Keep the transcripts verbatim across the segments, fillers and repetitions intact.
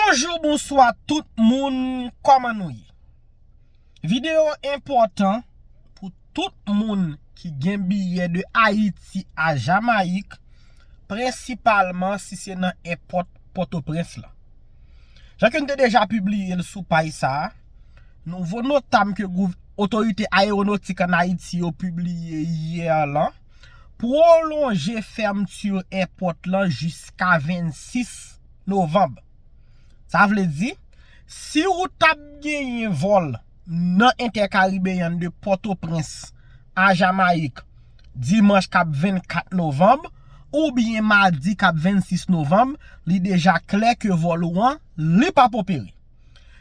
Bonjou, bonswa tout moun, kòman nou ye? Videyo enpòtan pou tout moun ki gen biyè de Ayiti a Jamayik, prensipalman si se nan èpòt Pòtoprens lan. Jan ke n te deja pibliye l sou paj sa a, nouvo notam ke gouv-, otorite ayewonotik ann Ayiti yo pibliye yè lan pwolonje fèmti èpòt lan jiska vennsis novanm. Sa vle di, si ou t ap genyen vòl nan Entèkaribeyan de Pòtoprens a Jamayik dimanch k ap vennkat novanm oubyen madi k ap vennsis novanm, li deja klè ke vòl ou an, li p ap opere.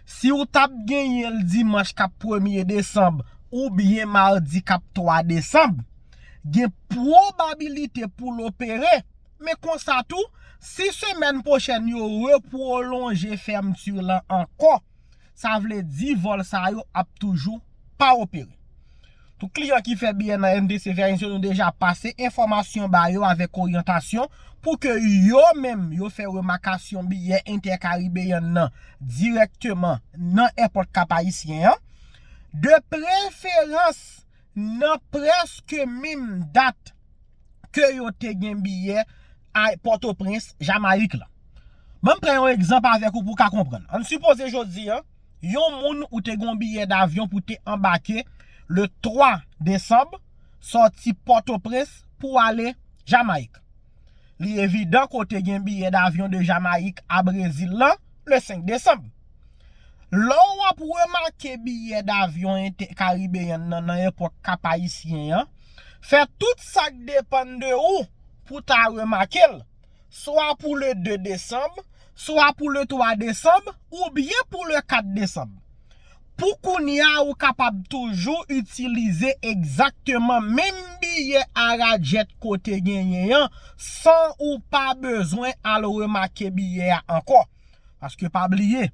Si ou t ap genyen l dimanch k ap premye desanm oubyen madi k ap twa desanm, gen pwobabilite pou l opere. Men konsa tou, si semèn pwochèn yo repwolonje fèmti lan ankò, sa vle di vòl sa yo ap toujou pa opere. Tout kliyan ki fè biyè nan N T C Fèyens yo, nou deja pase enfòmasyon ba yo avèk oryantasyon pou ke yo menm yo fè remakasyon biyè Entèkaribeyan nan dirèkteman nan èpòt Kap Ayisyen an, de preferans nan prèske menm dat ke yo te gen biyè a Pòtoprens, Jamayik lan. Ban m pran yon egzanp avèk ou pou w ka konprann. Ann sipoze jodi a, yon moun ou te gen yon biyè davyon pou te anbake le twa desanm, sòti Pòtoprens pou ale Jamayik. Li evidan ke w te gen biyè davyon de Jamayik a Brezil lan le senk desanm. Lè w ap remake biyè davyon Entèkaribeyan nan nan èpòt Kap Ayisyen an, fè tout sa k depann de ou pou w ta remake l, swa pou le de desanm, swa pou le twa desanm, oubyen pou le kat desanm. Pou kounye a, ou kapab toujou itilize egzakteman menm biyè Arajet ke w te genyen an, san ou pa bezwen al remake biyè a ankò. Paske pa bliye,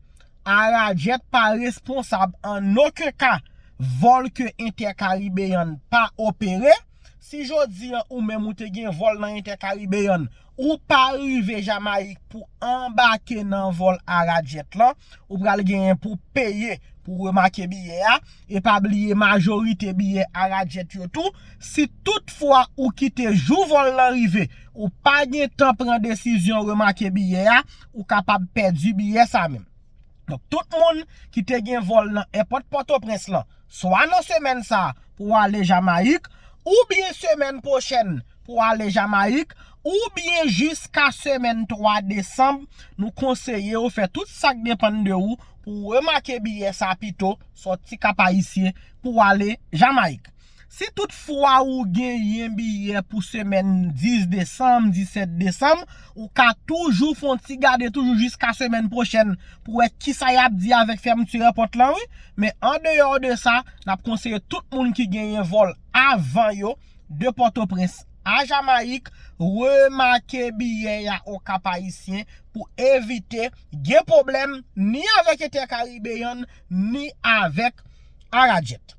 Arajet pa responsab an okenn ka vòl ke Entèkaribeyan pa opere. Si jodi a ou menm ou te gen vòl nan Entèkaribeyan, ou pa rive Jamayik pou anbake nan vòl Arajet lan, ou pral genyen pou peye pou remake biyè a. E pa bliye, majorite biyè Arajet yo tou, si toutfwa ou kite jou vòl lan rive, ou pa gen tan pran desizyon remake biyè a, ou kapab pèdi biyè sa menm. Donk, tout moun ki te gen vòl nan èpòt Pòtoprens lan, swa nan semèn sa a pou w ale Jamayik, oubyen semèn pwochèn pou w ale Jamayik, oubyen jiska semèn twa desanm, nou konseye w fè tout sa k depann de ou pou w remake biyè sa pito, sòti Kap Ayisyen pou w ale Jamayik. Si toutfwa ou genyen biyè pou semèn dis desanm, disèt desanm, ou ka toujou fè yon ti gade toujou jiska semèn pwochèn pou wè kisa y ap di avèk fèmti èpòt lan, wi. Men andeyò de sa, n ap konseye tout moun ki genyen vòl avan yo, de Pòtoprens a Jamayik, remake biyè a o Kap Ayisyen pou evite gen pwoblèm ni avèk Entèkaribeyan, ni avèk Arajet.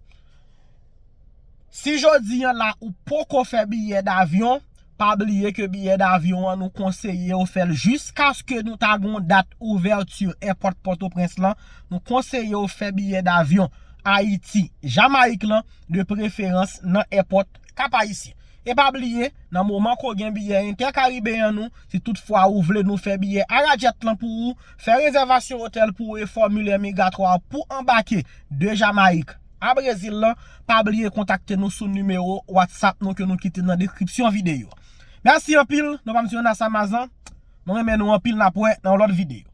Si jodi a la ou poko fè biyè davyon, pa bliye ke biyè davyon an nou konseye w fè l jiskaske nou ta gon dat ouvèti èpòt Pòtoprens lan. Nou konseye w fè biyè davyon Ayiti, Jamayik lan, de preferans nan èpòt Kap Ayisyen. E pa bliye, nan moman ke w gen biyè Entèkaribeyan ou, si toutfwa ou vle nou fè biyè Arajet lan pou ou, fè rezèvasyon otèl pou ou e fòmilè migratwa pou anbake de Jamayik a Brezil lan, pa bliye kontakte nou sou nimewo WhatsApp nou ke nou kite nan deskripsyon videyo. Mèsi anpil, non pa m se Jonas Amazan. Mwen renmen nou anpil, n ap wè nan yon lòt videyo.